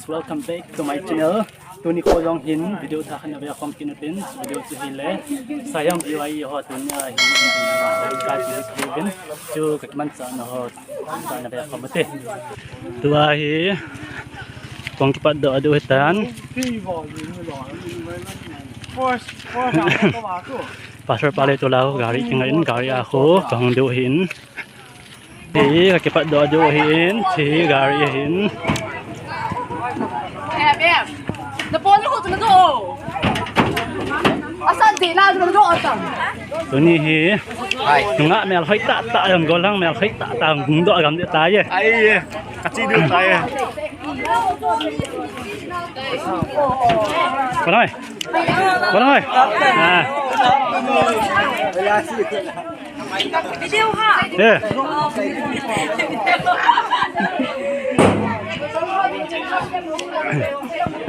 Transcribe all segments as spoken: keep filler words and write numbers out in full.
Welcome back to my channel. Tuni kho jong hin video thah khat na ve khom kit u tin, video chu hile Siam B Y E ho tuni a hin ka chi thei uvin, chu ka kimanchah na ho sa na ve khom u te. Tua hi kong kipat doh a diu hitan. Pastor pa le tu la gari kingai in, gari a kho kahung diu hin. Hi, ka kipat doh diu ahin, hi gari ahin. Tuni hi. Nunga melhoi tah tah jong, gollhang melhoi tah tah jong, hung doh gam ding tai e. Ai, ka chi diu tai e. Ko nai. Ko nai. Ah. Video ha. Eh.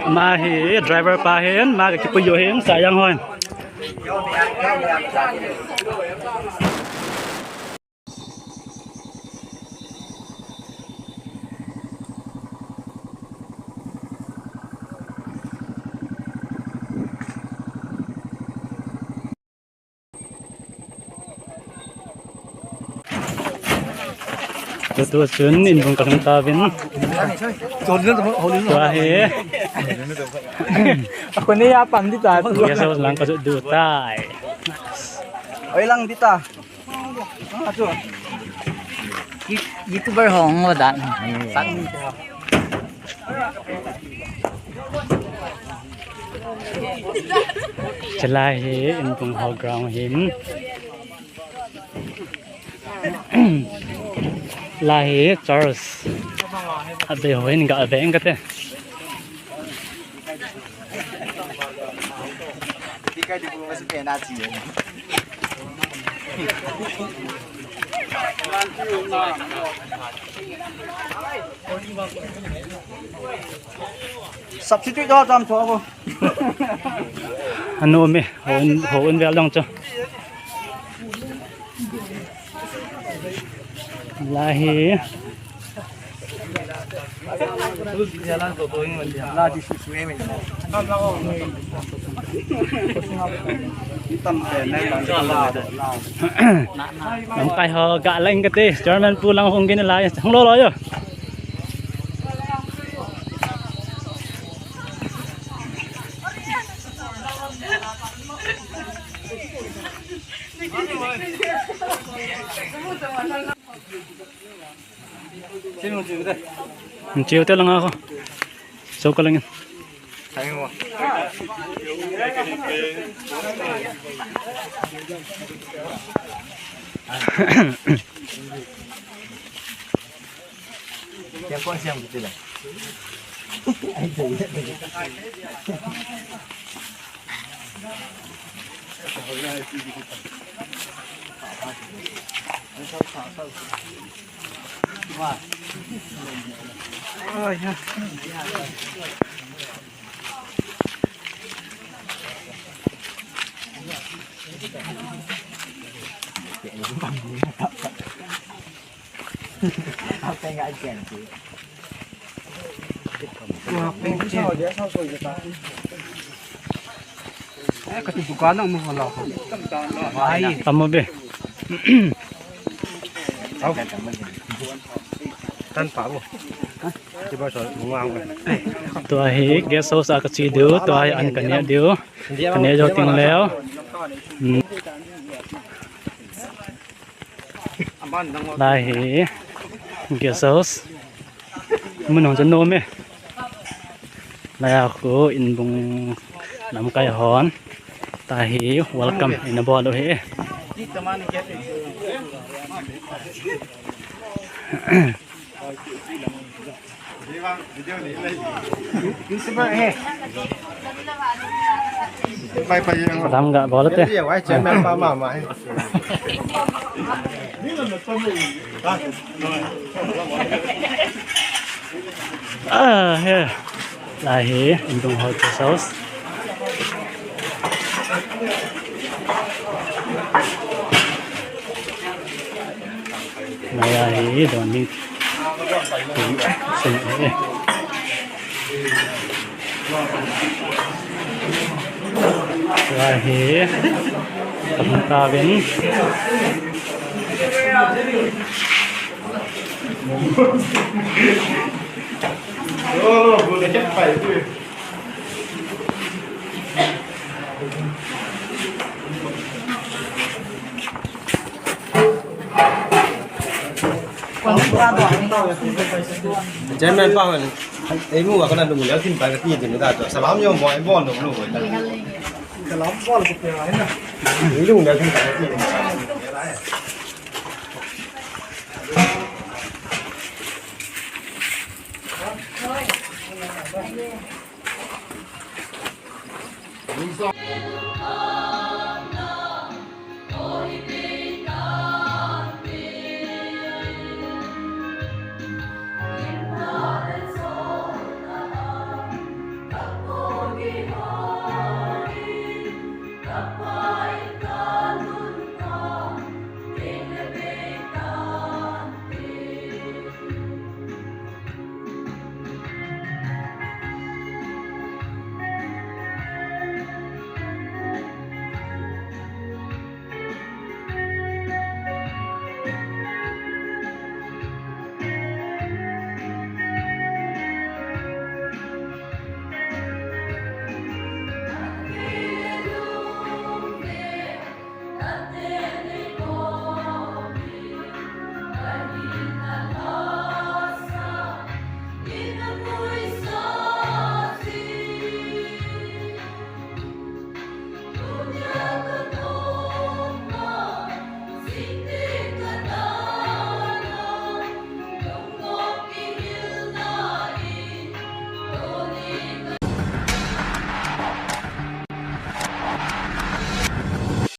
Ama hi driver pa hin, ama ka kipui u hin, Siam hon. Tutu chun inbung kalhung tauvin. Tua hi. Ako ni ya pam di ta. Guest house lang ka jot diu tai. Oi lang di ta. You-, YouTuber ho ngo dan. Chalai hi inbung ho ground hin. Lai hi church. Abei ho hin ga ve ing kate. Substitute ho tam tho ko. Anu me, ho un, ho un vel dong chu. Lai hi. Lamkai ho ga leng kate, German pu lang hung gin lai, hung lo lo yo. Chiu te langa ko. So ka langin. Tamo be. Tan pa bo. Tua hi guest house a kache diu, tua hi an kaneh diu. Kaneh jou teng leh. Hmm. Lai hi guest house. Mun hung chu nom e. Lai a khu inbung lamkai hon. Tua hi welcome in abol u hi. Bai pai yang. Salam ga bol te. Iya, wai chairman pa mama. Ah, he. Lai hi, inbung ho guest house. Lai a hi, don ding. Sun e. Tua hi, ka hung ta vin. Chairman pa hon, ei mu wa kana lung lel tin pa ka ti tin da to. Salam yo mo, ei bon lung lung. Salam bol ko pe wa na. Lung lel tin pa ka ti.